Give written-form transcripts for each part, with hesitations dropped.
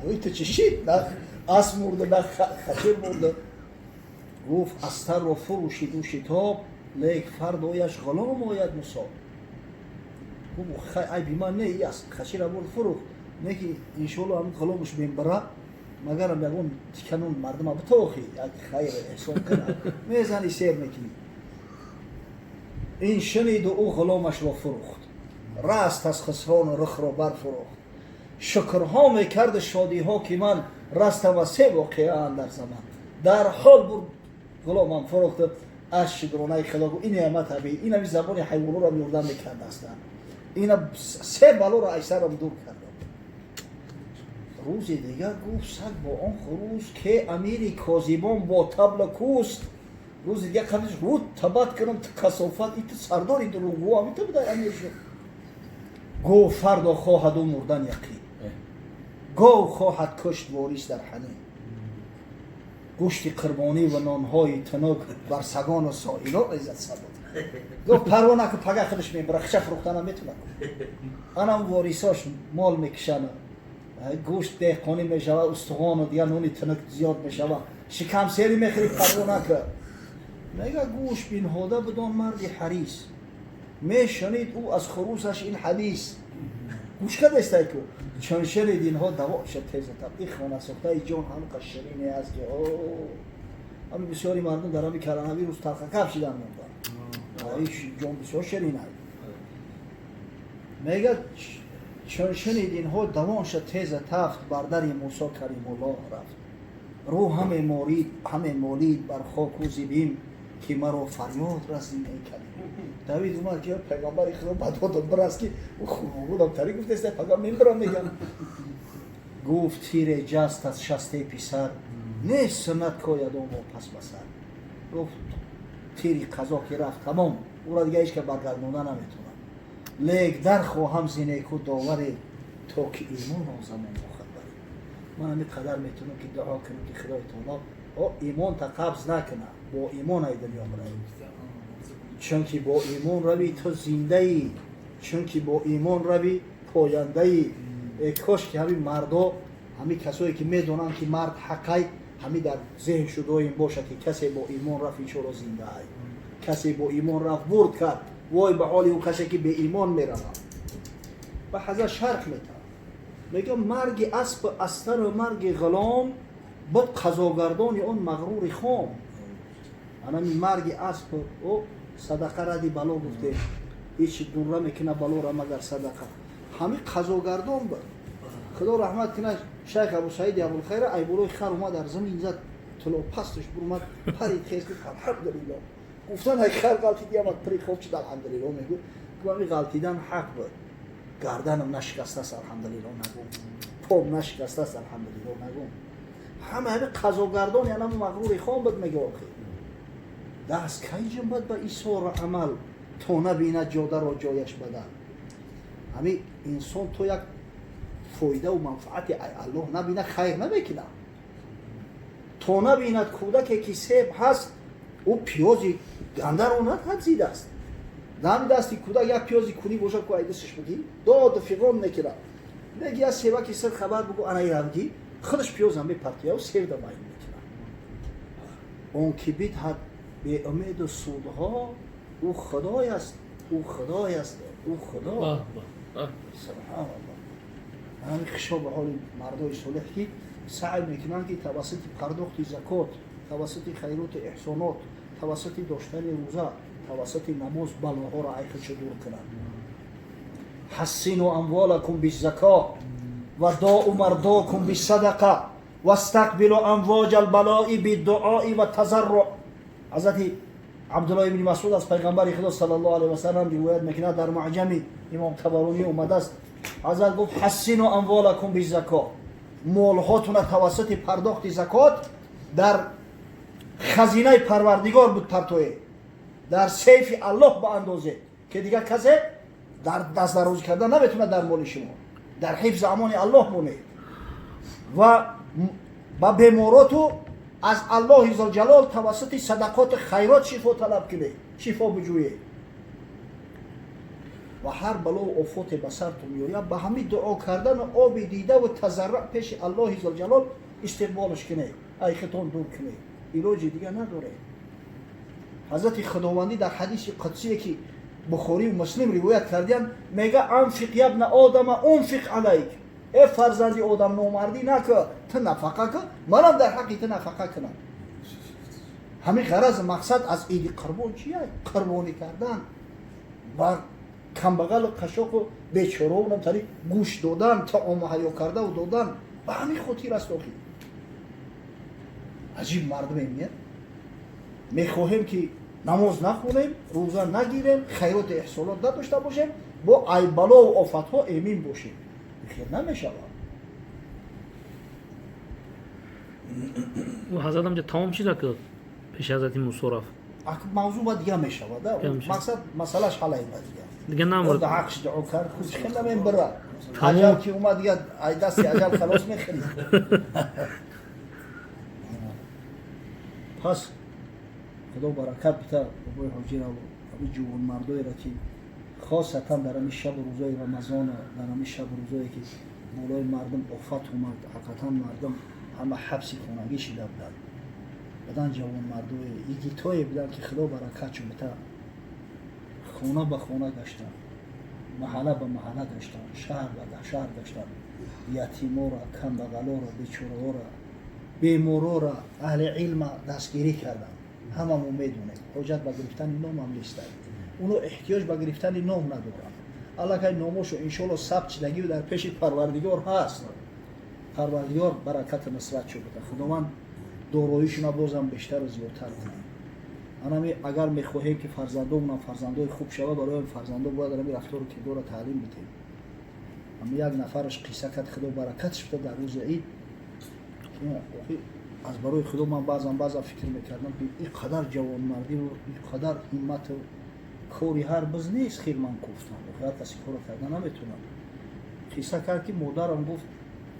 Ваъдаи ту чӣ шид? На асп мурда, на хачир мурда. Гуфт: астарро фурӯшид ӯ шитоб, лек фардояш ғулом ояд мусоб. Гуфт: айби ман не, хачира бурд, фурӯхт, не ки иншоалло ҳамин ғуломаш мебара, магарам ягон тиканун мардума битохи, як хайр эҳсон кунад, мезани, сер мекунӣ. Ин шуниду ӯ ғуломашро фурӯхт, раст аз хусрону рухро барфурӯхт, шукрҳо мекарду шодиҳо, ки ман растам аз се воқеа дар заман. Дар ҳол бурд, ғуломам фурӯхту аз шукронаи Худо гуфт: ин неъмат аби, ин ҳами забони ҳайвонҳоро ёрдам мекардастам, ина се балоро аз сарам дур кардам. Рӯзи дигар гуфт саг бо он хурӯс, ке амири козибон бо табла кӯст. Рӯзи дигар қабиш рӯд табат кунам, ту касофат, и ту сардори дурӯғгӯ, ами ту будай амир шуд. Гуфт: фардо хоҳад ӯ мурдан яқин, гов хоҳад кушт ворис дар ҳанин, гӯшти қурбонӣ ва нонҳои тунук бар сагону соило резад сабук. Гуфт: парво накун, пага худаш мебара, хича фурӯхтанам метунад, анам ворисош мол мекушанд, гӯшт деҳқонӣ мешавад, устухону дигар нони тунук зиёд мешавад, шикамсерӣ мехӯри, парво накун. Мега: гӯш бинҳода будон марди ҳарис, мешунид ӯ аз хурусаш ин ҳадис. Гӯш кардестай ку, чун шунид инҳо, даво шад тезатаб. Ин хонасохтаи ҷон ҳамқа ширине аст, ки ҳами бисёри мардум дар ҳами коронавирус талхакап шидан монда. Ҷон бисёр ширин аст. Мега: чун шунид инҳо, давон шад теза тафт, бар дари Мусо Каримуллоҳ рафт, рӯ ҳаме морид, ҳаме молид бар хоку зибим, ки маро фарёд расид, эй калим. Давид омад, ки пайғамбари Худо, ба додам бирас, ки хуногудам тари гуфтеста, пага мебирам. Мегам, гуфт: тире ҷаст аз шастаи писар, нест суннат кояд он пас ба сар. Гуфт: тири қазо ки рафт, тамом, ӯра дига ҳеч ка баргардонда наметавонад, лек дар хоҳам зинеку доваре, то ки имон он замон бохабаре. Ман ҳамин қадар метавонам, ки дуо кунам, ки Худои таоло о имонта қабз накунад, бо имон ай дунё биравӣ, чунки бо имон равӣ, ту зиндаӣ, чунки бо имон равӣ, пояндаӣ. Э кош ки ҳамин мардо, ҳамин касое ки медонанд, ки мард ҳаққай, ҳамин дар зеҳн шудоим бошад, ки касе бо имон рафт, иншоалло зиндаай, касе бо имон рафт, бурд кард. Вой ба ҳоли ӯ касе ки беимон меравад. Ба ҳазрат шарҳ метавад, мегӯям: марги асп, астару марги ғулом буд, қазогардони он мағрури хом. Анами марги асп, о садақа ради бало гуфте, ҳеч дурра мекуна балора, магар садақа. Ҳамин қазогардон буд. Худо раҳмат кунад шайх Абу Саиди Абулхайра. Айболои хар омад, дар замин зад, тило пасташ бурмад, парид, хез, гуфт: алҳамдулилло. Гуфтан: ай хар ғалтиди, амад пари хоб шуд, алҳамдулилло мегӯ. Гуфт: ҳамин ғалтидан ҳақ буд, гарданам нашикастааст, алҳамдулилло нагӯ, пом нашикастааст, алҳамдулилло нагӯ. Ҳама ҳамин қазогардон янам мағрури хом буд. Мега: охир даст кай ҷунбад ба исору амал, то набинад ҷодаро ҷояш бадал. Ҳамин инсон то як фоидаву манфаати Аллоҳ набинад, хайр намекунад. То набинад кӯдаке ки себ ҳаст, ӯ пиёзи гандаро натадзидааст. Дами дасти кӯдак як пиёзи кунӣ бошад, ку айдасаш бигӣ, доду фиғон мекунад. Меги: як себаки сир хабар бугу, анаи равгӣ худаш пиёзам мепартияу севда майн мекунад. Он ки бидҳад беумеду судҳо, ӯ худой аст, ӯ худой аст, ӯ худо. Субҳаналлоҳ. Ҳамин хишо ба ҳоли мардои солеҳ, ки саъй мекунанд, ки тавассути пардохти закот, тавассути хайроту эҳсонот, тавассути доштани рӯза, тавассути намоз балоҳоро айхудшо дур кунанд. Ҳассину амволакум биззако ва доу мардокум бисадақа вастақбилу амвоҷа албалои биддуои ва тазарруъ. Ҳазрати Абдулло ибни Масуд аз пайғамбари Худо саллаллоҳу алайҳи васалам ривоят мекунад, дар Муъҷами имом Табаронӣ омадааст. Ҳазрат гуфт: ҳассину амволакум биззако, молҳотуна тавассути пардохти закот дар хазинаи Парвардигор буд партое, дар сейфи Аллоҳ ба андозе, ки дигар касе дар дастдарозӣ кардан наметавонад дар моли шумо, дар ҳифзи амони Аллоҳ монед ва ба бемороту аз Аллоҳи зулҷалол тавассути садақоти хайрот шифо талаб кунед, шифо биҷӯед. ва ҳар балову офоте ба сартон меояд, ба ҳамин дуо кардану оби дидаву тазарруъ пеши Аллоҳи зулҷалол истиқболаш кунед, айхитон дур кунед. Илоҷи дига надоред. Ҳазрати Худовандӣ дар ҳадиси қудсие ки Бухорию Муслим ривоят кардиянд, мега: «Анфиқ ябна одама унфиқ алайк». Э фарзанди одам, номардӣ нака, ту нафақа кун, манам дар ҳаққи ту нафақа кунам. Ҳамин ғараз, мақсад аз иди қурбон чия? Қурбонӣ кардан бар камбағалу қашоқу бечораонам тари гӯшт додан, таом муҳайё кардаву додан, ба ҳамин хотир аст. Охи, аҷиб мардумем, не? Мехоҳем ки намоз нахонем, рӯза нагирем, хайроту эҳсонот надошта бошем, бо айбалову офатҳо эмин бошем. Хел намешавад. Ҳазрат ҳамҷа тамом чиза ки пеши ҳазрати Мусо рафт. Мавзӯъ ба дига мешавад. Мақсад, масъалаш ҳалай ба дига. Дига намурд. Ҳақш дуо кард, худ хел намебара. Аҷал ки омад, дига ай дасти аҷал халос мехӯрӣ. Пас Худо баракат бита бобои ҳоҷира, ҳами ҷувонмардоеро ки хосатан дар ҳами шабу рӯзои Рамазона, дар ҳами шабу рӯзое ки болои мардум офат омад, ҳақиқатан мардум ҳама ҳабси хонагӣ шида буданд, бадан ҷавонмардое, игитое буданд ки Худо баракатшон бита, хона ба хона гаштанд, маҳалла ба маҳалла гаштанд, шаҳр ба шаҳр гаштанд, ятиморо, камбағалоро, бечораҳоро, бемороро, аҳли илма дастгирӣ карданд. Ҳамамо медонем, ҳоҷат ба гирифтани номам нест. Уно эҳтиёҷ ба гирифтани ном надоранд. Аллакай номошо иншоалло сабт шидагию дар пеши Парвардигор ҳаст. Парвардигор баракату нусрат шуда, Худованд дороишона бозам бештару зиёдтар кунад. Анами агар мехоҳем ки фарзандомонам фарзандои хуб шава, барои фарзандо бояд ами рафтору кирдорро таълим бидем. Ами як нафараш қисса кард, Худо баракатш бида, дар рӯзи ид. Аз барои Худо ман баъзан баъзан фикр мекардам ки ин қадар ҷавонмардиву ин қадар ҳиммату кори ҳар биз нест. Хир ман гуфтам, ҳар каси корро карда наметавонад. Қисса кард ки модарам гуфт: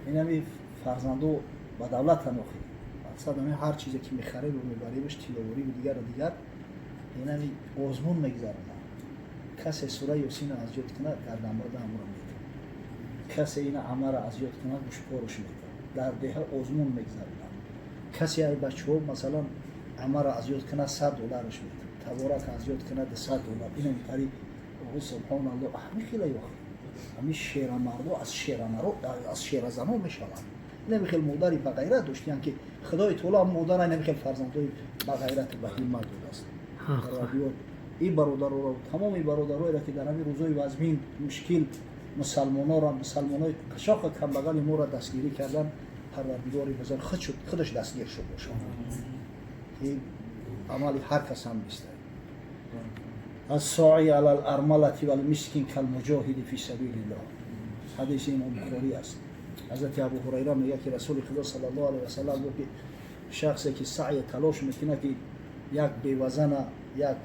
инами фарзандо ба давлатан, охир мақсад ами ҳар чизе ки мехарему мебаремаш, тиловориву дигару дигар, инами озмун мегузаронад. Касе сураи Ёсина аз ёд кунад, гарданбарда ҳамуро метавонад, касе ина амара аз ёд кунад, гӯшпорош метавонад. Дар деҳа озмун мегузаронад. Касе ай бачаҳо, масалан, амара аз ёд кунад, $100 метавонад, Таборак аз ёд кунад, $200. Инам тари, субҳоналло, ҳами хела ёх, ҳами шерамардо аз шерамаро, аз шеразано мешаванд. Инами хел модари бағайрат доштиян ки Худои таоло модара инами хел фарзандои бағайрату ба ҳиммат додааст. Парвардигор ин бародароро, тамоми бародароеро ки дар ҳамин рӯзои вазмин, мушкил мусалмонора, мусалмонои қашоқу камбағали моро дастгирӣ кардан, Парвардигори бузург худаш дастгир шуд бошад, ки амали ҳар кас ҳам нест. الساعي على الأرملة والمسكين كالمجاهد في سبيل الله. ҳадиси имом Бухорӣ аст. Ҳазрати Абу Ҳурайра мегӯяд ки Расули Худо саллаллоҳу алайҳи васаллам гуфт ки шахсе ки саъя талош мекунад ки як бевазана, як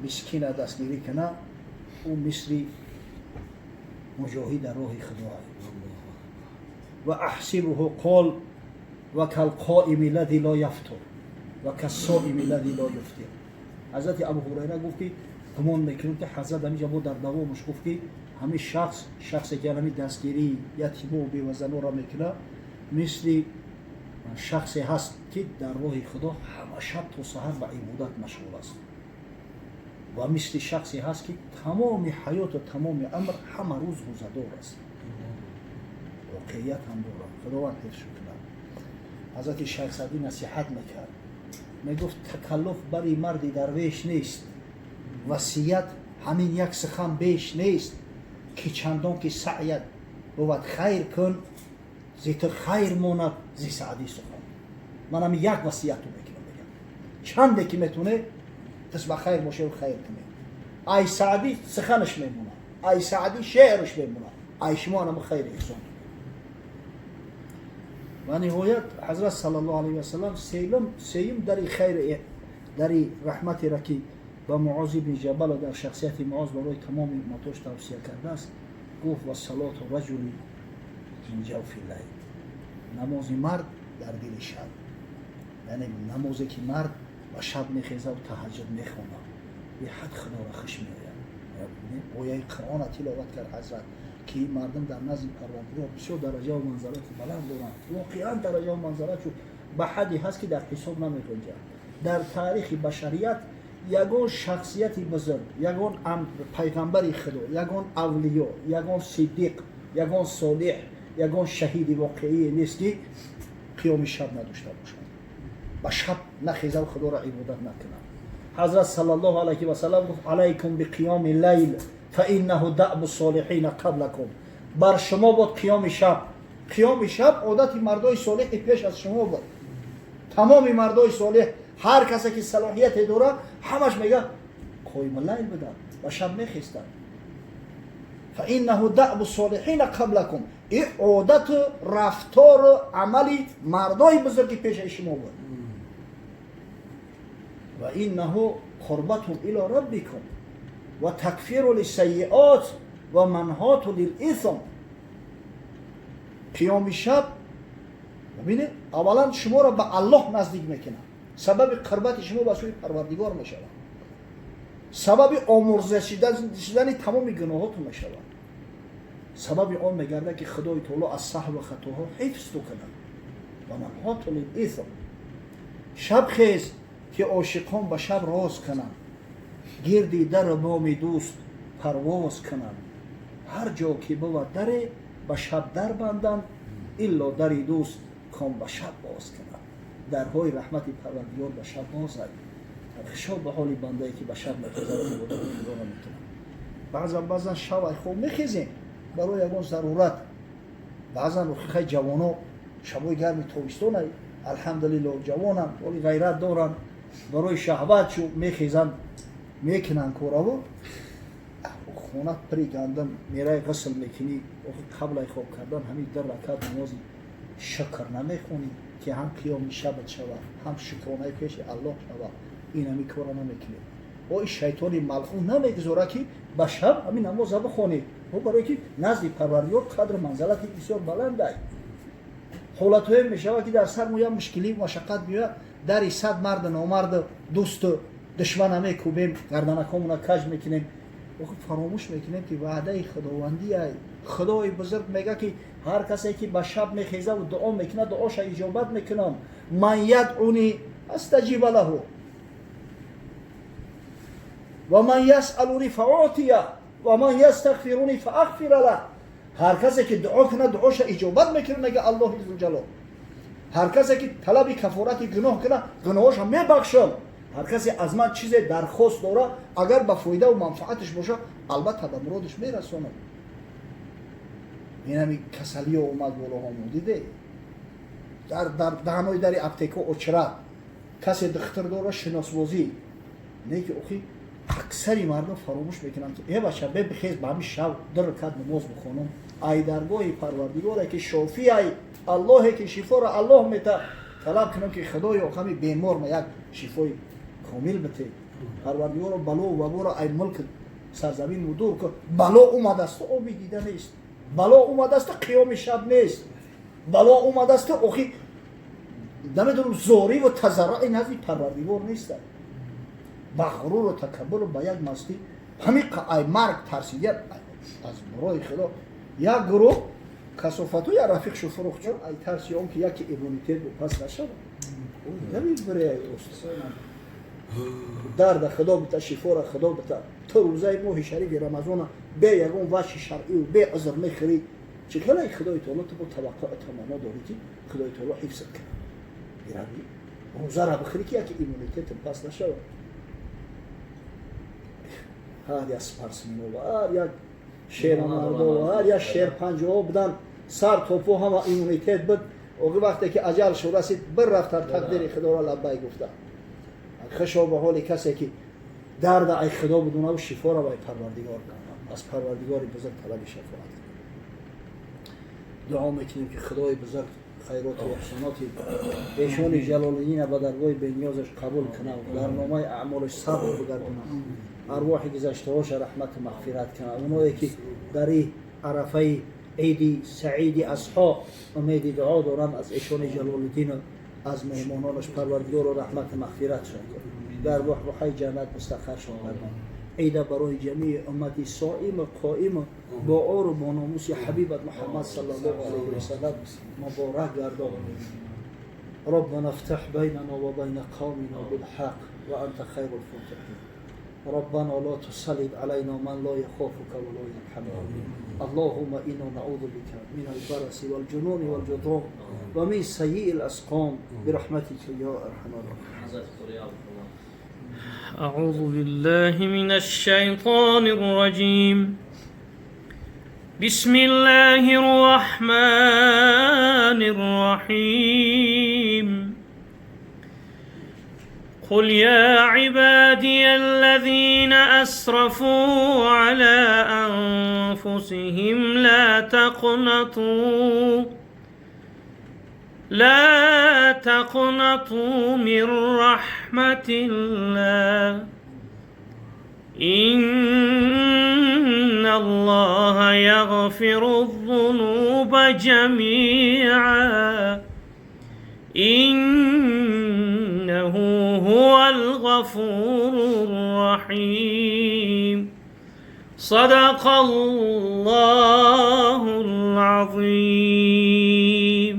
мискина дастгирӣ кунад, ӯ мисли муҷоҳид дар роҳи Худо аст. Ва аҳсибуҳу қол ва калқоими лади ло яфтур ва кассоими лади ло юфтир. Ҳазрати Абу Ҳурайра гуфт ки гумон мекунем ки ҳазрат ҳамиҷа бо дар давомаш гуфт ки ҳамин шахс, шахсе ки ҳамин дастгирии ятиму бевазанора мекунад, мисли шахсе ҳаст ки дар роҳи Худо ҳама шаб то саҳар ба ибодат машғул аст, ва мисли шахсе ҳаст ки тамоми ҳаёту тамоми амр ҳама рӯз рӯзадор аст. Воқеият ҳам дорад, Худованд ҳифз кунад. Ҳазрати Шайх Саъдӣ насиҳат мекард, мегуфт: такаллуф бари марди дарвеш нест, васият ҳамин як сухан беш нест, ки чандон ки саъят бувад хайр кун, зи ту хайр монад зи Саъдӣ сухан. Ман ҳамин як васияту мекунам, мегам, чанде ки метоне тас ба хайр бошеву хайр кунед, ай Саъдӣ суханаш мемонад, ай Саъдӣ шеъраш мемонад, ай шумо анаму хайр эҳсон. Ва ниҳоят ҳазрат саллаллоҳу алайҳи васаллам сеюм дари хайр, дари раҳматеро ки ба Муоз ибни Ҷабала дар шахсияти Муоз барои тамоми умматош тавсия кардааст, гуфт: ва салоту раҷули мин ҷавфи лайл, намози мард дар дили шаб, яъне намозе ки мард ба шаб мехезаву таҳаҷҷуд мехонад, беҳад Худоро хуш меояд. Ояи Қуръона тиловат кард ҳазрат, ки ин мардум дар назди Парвардигор бисёр дараҷаву манзалати баланд доранд. Воқеан дараҷаву манзалатшу ба ҳадде ҳаст, ки дар ҳисоб намегунҷад. Дар таърихи башарият ягон шахсияти бузург, ягон пайғамбари Худо, ягон авлиё, ягон сиддиқ, ягон солеҳ, ягон шаҳиди воқеие нест, ки қиёми шаб надошта бошад, ба шаб нахезав, Худоро ибодат накунад. Ҳазрат саллаллоҳу алайҳи васаллам гуфт: «Алайкум биқиёми лайл, фаиннаҳу даъбу солиҳина қаблакум». Бар шумо буд қиёми шаб. Қиёми шаб одати мардои солеҳи пеш аз шумо буд. Тамоми мардои солеҳ, ҳар касе ки салоҳияте дорад, ҳамаш мега қоима лайл буданд, ба шаб мехестанд. Фаиннаҳу даъбу солиҳина қаблакум, ин одату рафтору амали мардои бузурги пешаи шумо буд. Ва иннаҳу қурбатун ило раббикум ва такфиру лиссайиот ва манҳоту лилисм. Қиёми шаб, бибинед, аввалан шуморо ба Аллоҳ наздик мекунад, сабаби қурбати шумо ба сӯи Парвардигор мешавад, сабаби омурза шудани тамоми гуноҳотон мешавад, сабаби он мегардад, ки Худои таоло аз саҳву хатоҳо ҳифзту кунад. Ва манҳоту лилисм. Шаб хез, ки ошиқон ба шаб роз кунанд, гирди дару боми дӯст парвоз кунанд. Ҳар ҷо ки бувад даре, ба шаб дар банданд, илло дари дӯст, ком ба шаб боз кунанд. Дарҳои раҳмати Парвардигор ба шаб бозад. Хушо ба ҳоли бандае, ки ба шаб мехезад, ибодати Худоро мекунад. Баъзан, баъзан шаб ай хоб мехезем барои ягон зарурат. Баъзан хай ҷавоно шабои гарми тобистон, алҳамдулилло, ҷавонанд, оли ғайрат доранд, барои шаҳват шу мехезанд, мекунанд кораву. Хона пири гандам, мерай, ғусл мекунӣ, қаблай хоб кардан ҳамин дар ракат намози шукр намехонӣ, ки ҳам қиёми шабат шавад, ҳам шукронаи пеши Аллоҳ шавад. Ин ҳамин кора намекунед. О, шайтони малъун намегузорад, ки ба шаб ҳамин намоза бихонед, барое ки назди Парвардигор қадру манзалати бисёр баландай. Ҳолатҳое мешавад, ки дар сар мо як мушкилӣ, машаққат меояд, дари сад марду номарду, дӯсту душмана мекӯбем, гарданакҳомона каҷ мекунем, фаромӯш мекунем, ки ваъдаи худовандия. Худои бузург мега, ки ҳар касе ки ба шаб мехезаву дуо мекунад, дуоша иҷобат мекунам. Ман ядъуни астаҷиба лаҳу ва ман ясъалуни фаутия ва ман ястағфируни фаағфира лаҳ. Ҳар касе ки дуо кунад, дуоша иҷобат мекунад, мега Аллоҳи зулҷалол. Ҳар касе ки талаби кафорати гуноҳ кунад, гуноҳоша мебахшам. Ҳар касе аз ман чизе дархост дорад, агар ба фоидаву манфааташ бошад, албатта ба муродаш мерасонам. Инами касалиё омад болоҳомо, диде, дар даҳанои дари аптека очрат, касе духтур дора, шиносбозӣ не, ки охи аксари мардум фаромӯш мекунанд, ки э бача, бе бихез, ба ҳамин шаб ду ракат намоз бихонам, ай даргоҳи Парвардигоре, ки шофӣ, ай Аллоҳе, ки шифоро Аллоҳ мета, талаб кунам, ки Худоё, ҳами бемор ма як шифои комил бите. Парвардигоро, бало ваборо ай мулк сарзамин дур кун. Бало омадасту оби дида нест, бало омадасту қиёми шаб нест, бало омадасту охи намедонам, зориву тазарруи назди Парвардигор нестад. Ба ғуруру такаббуру ба як мастӣ ҳамин ай марг тарсида аз барои Худо як гурӯҳ касофату як рафиқ шу фурӯхт, ай тарси он ки яке иммунитет пас нашавад, намебаре. Дарда Худо бита, шифора Худо бита. Ту рӯзаи моҳи шарифи Рамазона бе ягон ваҷҳи шаръию бе узр мехӯрӣ, чӣ хеле Худои таоло ту бо таваққуъ таманно дорӣ, ки Худои таоло ҳифзат кунад? Мирави, рӯзара бихӯрӣ, ки яке иммунитетат пас нашавад. Ҳар як спортсмено, ҳар як шерамардо, ҳар як шерпанҷаҳо будан, сар то по ҳама иммунитет буд. Оғи вақте ки аҷал шу расид, бір рафтар, тақдири Худоро лаббай гуфта. Хушо ба ҳоли касе, ки дарда ай Худо будунаву шифоро бай Парвардигор, аз Парвардигори бузург талаби шафоат кунад. Дуо мекунем, ки Худои бузург хайроту эҳсоноти эшони Ҷалолиддина ба даргоҳи бениёзаш қабул кунад, дар номаи аъмолаш сабр бигардонад, арвоҳи гузаштаҳоша раҳмату мағфират кунад. Оное ки дар и арафаи иди саиди Азҳо умеди дуо доранд аз эшони Ҷалолиддину аз меҳмононаш, Парвардигоро, раҳмату мағфиратшон кун, дар буҳбуҳаи ҷаннат мустақаршон гардон. Ида барои ҷамии уммати соиму қоиму бо ору бо номуси ҳабибат Муҳаммад саллаллоҳу алайҳи васаллам муборак гардон. ربنا افتح بيننا وبين قومنا بالحق وأنت خير الفاتحين. ربنا لا تسلط علينا من لا يخافك ولا يرحمنا. اللهم إنا نعوذ بك من البرص والجنون والجذام ومن سيء الأسقام برحمتك يا أرحم الراحمين. أعوذ بالله من الشيطان الرجيم. بسم الله الرحمن الرحيم. قل يا عبادي الذين أسرفوا على أنفسهم لا تقنطوا من رحمة الله إن الله يغفر الذنوب جميعا إنه هو الغفور الرحيم. صدق الله العظيم.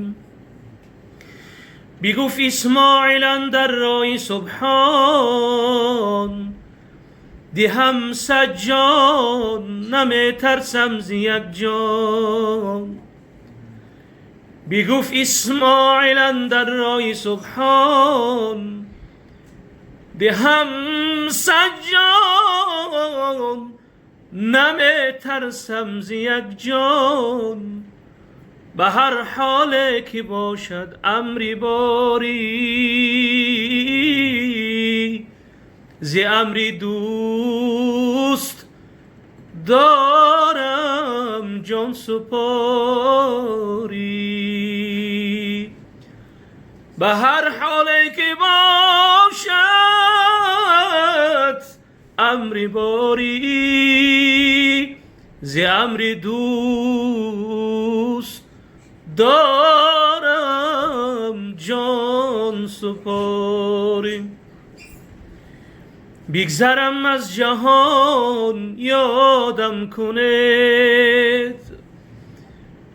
بگفت اسماعیل اندر رای سبحان دهم سجان نمی ترسم ز یک جان. بگفت اسماعیل اندر رای سبحان دهم سجان نمی ترسم ز یک جان. به هر حال که باشد امری باری ز امری دوست دارم جان سپاری. به هر حال که باشد امری باری ز امری دوست دارم جان سپاری. بگذرم از جهان یادم کنید،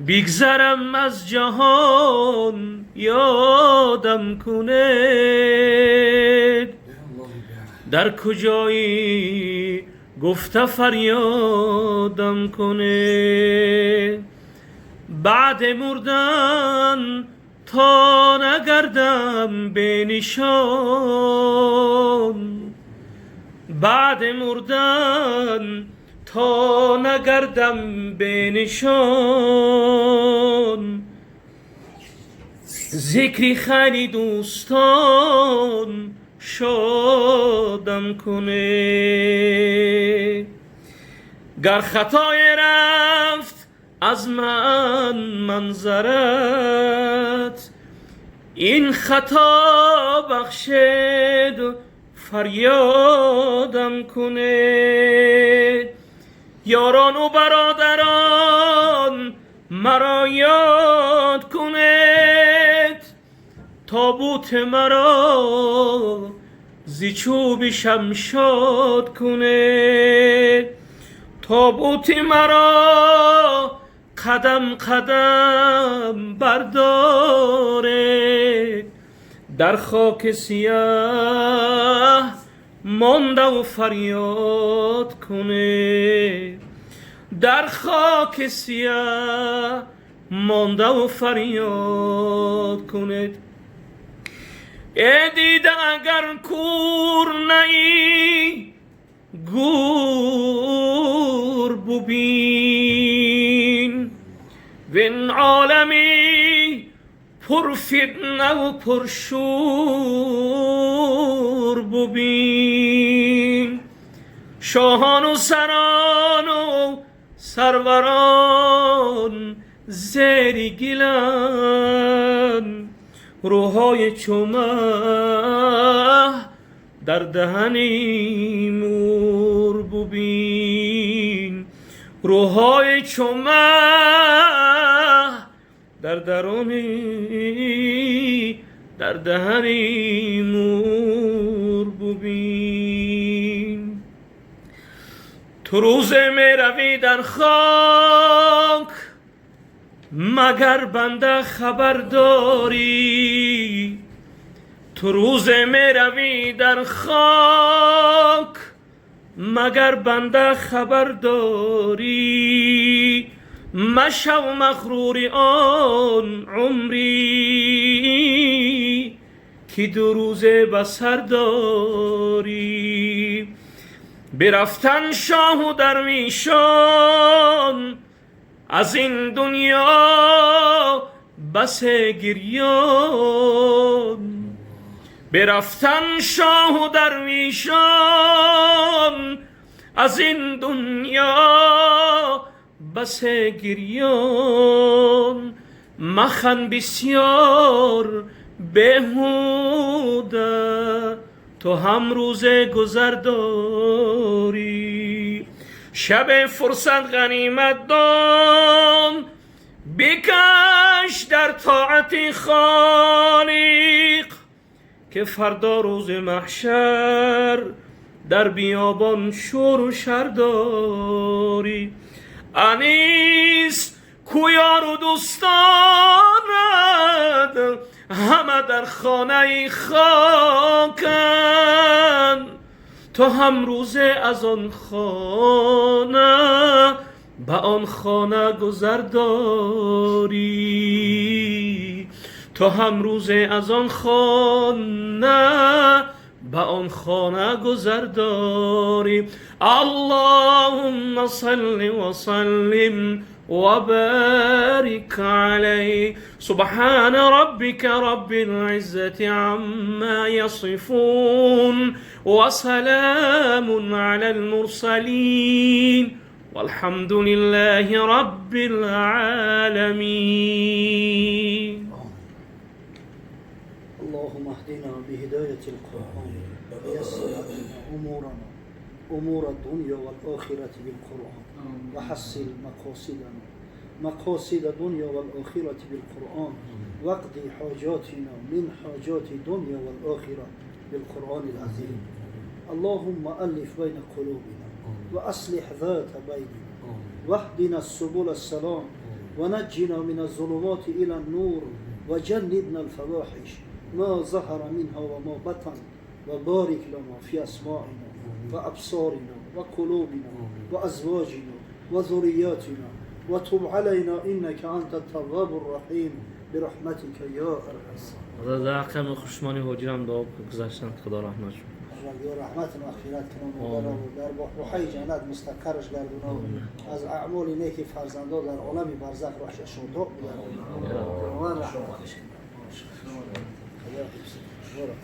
بگذرم از جهان یادم کنید. در کجایی گفته فریادم کنید. بعد مردن تا نگردم به نشان، بعد مردن تا نگردم به نشان. ذکری خیلی دوستان شادم کنه. گر خطای رفت از من منظرت، این خطا بخشید فریادم کنه. یاران و برادران مرا یاد کنید، تابوت مرا ز چوب شمشاد کنید. تابوت مرا قدم قدم بردارید، در خاک سیاه مانده و فریاد کنه. در خاک سیاه مانده و فریاد کنید. ای دیده اگر کور نئی گور ببین، وین عالمی پر فتنه و پر شور ببین. شاهان و سران و سروران زیر گلن، روحای چو مه در دهن مور ببین. روحای چو مه در درون در دهن مور ببین. Ту рӯзе меравӣ дар хок, магар банда хабар дорӣ? Ту рӯзе меравӣ дар хок, магар банда хабар дорӣ? Машав мағрури он умрӣ, ки ду рӯзе ба сар дорӣ. Бирафтан шоҳу дарвешон аз ин дунё басе гирён, бирафтан шоҳу дарвешон аз ин дунё басе гирён. Махан бисёр беҳуда, ту ҳам рӯзе гузар дорӣ. Шаби фурсат ғанимат дон, бикаш дар тоати Холиқ, ки фардо рӯзи маҳшар дар биёбон шуру шар дорӣ. Анис ку ёру дӯстонат ҳама дар хонаи хоканд, ту ҳам рӯзе аз он хона ба он хона гузар дорӣ. Ту ҳам рӯзе аз он хона ба он хона гузар дорӣ. Аллоҳумма салли ва саллим ва борик алайҳ. Субҳана роббика роббил иззати амма ясифун ва саломун алал мурсалин валҳамду лиллаҳи роббил оламин. اللهم اهدنا بهداية القرآن ويسر لنا أمورنا أمور الدنيا والآخرة بالقرآن، وحصل مقاصدنا مقاصد الدنيا والآخرة بالقرآن، واقضي حاجاتنا من حاجات الدنيا والآخرة بالقرآن العظيم. اللهم ألف بين قلوبنا وأصلح ذات بيننا واهدنا السبل السلام ونجنا من الظلمات إلى النور وجنبنا الفواحش ما ظهر منها وما بطن، وبارك لنا في أسماعنا وأبصارنا وقلوبنا وأزواجنا وذرياتنا، وتب علينا إنك أنت التواب الرحيم برحمتك يا أرحم الراحمين. Дар ҳаққи хушмони ҳоҷирам дуо гузаштанд, Худо раҳматшон. Раҳмат ва мағфират кунад ва дар баҳбуҳаи ҷаннат мустақарраш гардонад, аз аъмоли неки фарзандон дар олами барзах роҳашон шод бигардонад. Худованд раҳматаш кунад. Худо ҳифз кунад.